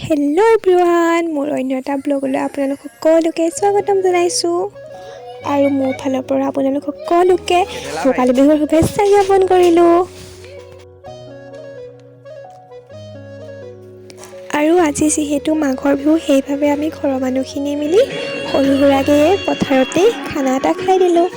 Hello' everyone, মোৰ অন্য এটা ব্লগলৈ আপোনালোক সকলোকে স্বাগতম জনাইছোঁ আৰু মোৰ ফালৰ পৰা আপোনালোক সকলোকে ভোগালী বিহুৰ শুভেচ্ছা জ্ঞাপন কৰিলোঁ। আৰু আজি যিহেতু মাঘৰ বিহু, সেইবাবে আমি ঘৰৰ মানুহখিনি মিলি সৰু সুৰাকৈ পথাৰতেই খানা এটা খাই দিলোঁ।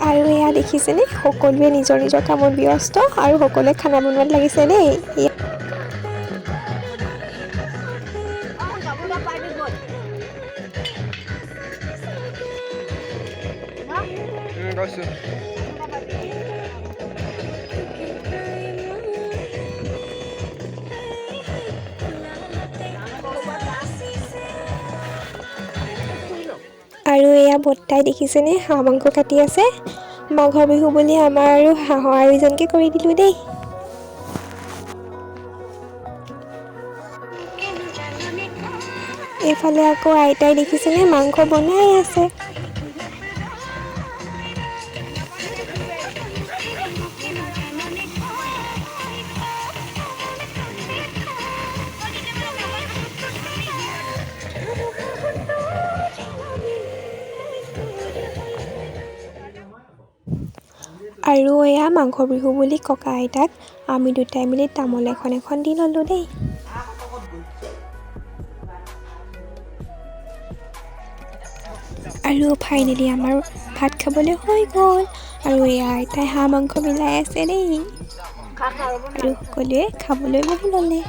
আৰু এয়া দেখিছেনে, সকলোৱে নিজৰ নিজৰ কামত ব্যস্ত আৰু সকলোৱে খানা বনোৱাত লাগিছে দেই। গৈছোঁ। আৰু এয়া বৰ্তাই দেখিছেনে হাঁহ মাংস কাটি আছে। মাঘৰ বিহু বুলি আমাৰ আৰু হাঁহৰ আয়োজনকে কৰি দিলোঁ দেই। এইফালে আকৌ আইতাই দেখিছেনে মাংস বনাই আছে। আৰু এয়া মাঘৰ বিহু বুলি ককা আইতাক আমি দুটাই মিলি তামোল এখন এখন দি ল'লোঁ দেই। আৰু ফাইনেলি আমাৰ ভাত খাবলৈ হৈ গ'ল। আৰু এয়া আইতাই হাঁহ মাংস মিলাই আছে দেই। আৰু সকলোৱে খাবলৈ বহি ল'লে।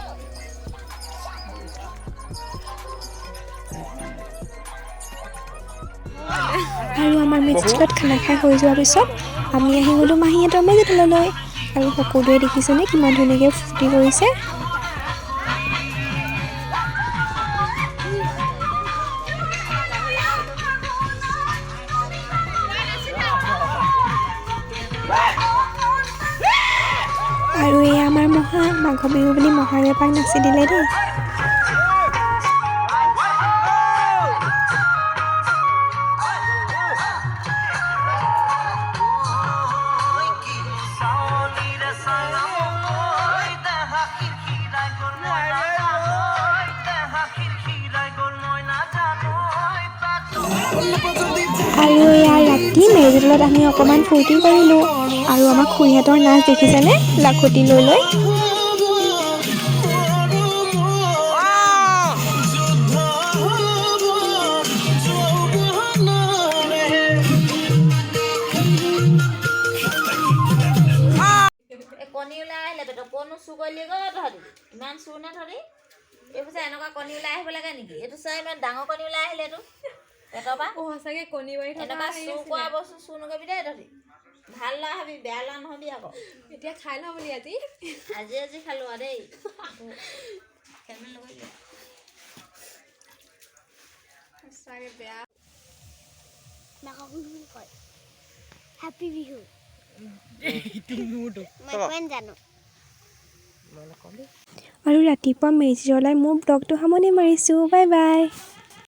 আৰু আমাৰ মেজিত খানা খাই হৈ যোৱাৰ পিছত আমি আহি গ'লোঁ মাহীহঁতৰ মেজিতললৈ। আৰু সকলোৱে দেখিছেনে কিমান ধুনীয়াকৈ ফূৰ্তি কৰিছে। আৰু এয়া আমাৰ মহা মাঘ বিহু বুলি মহাৰে এপাক নাচি দিলে দেই। আৰু এয়া ৰাতি মেজিতলত আমি অকণমান ফূৰ্তি কৰিলোঁ। আৰু আমাৰ খুৰীহঁতৰ নাচ দেখিছেনে, লাখুটি লৈ লৈ। এই কণী ওলাই আহিলে পেটত, ক'নো চুৰ কৰিলি গৈ তহঁতি? ইমান চুৰ নে তহঁতি? এইবোৰ যে এনেকুৱা কণী ওলাই আহিব লাগে নেকি? এইটো চা, ইমান ডাঙৰ কণী ওলাই আহিলে এইটো পেটৰ পৰা। সঁচাকে কণী পাৰি থকা এনেকুৱা হেৰি চুৰ আছিলে। কৰা বস্তু চুৰ নকৰিবি দেই তহঁতি। ভাল ল'ৰা হবি, বেয়া ল'ৰা নহবি আকৌ। এতিয়া খাই লওঁ বুলি আজি। আজি আজি খালোঁ আৰু দেই, খেলমেলি নকৰিবি। সঁচাকে বেয়া। মাঘৰ বিহু বুলি কয়। হেপী বিহু। মই কিমান জানো। আৰু ৰাতিপুৱা মেজি জ্বলাই মোৰ ব্লগটো সামৰণি মাৰিছোঁ। Bye bye.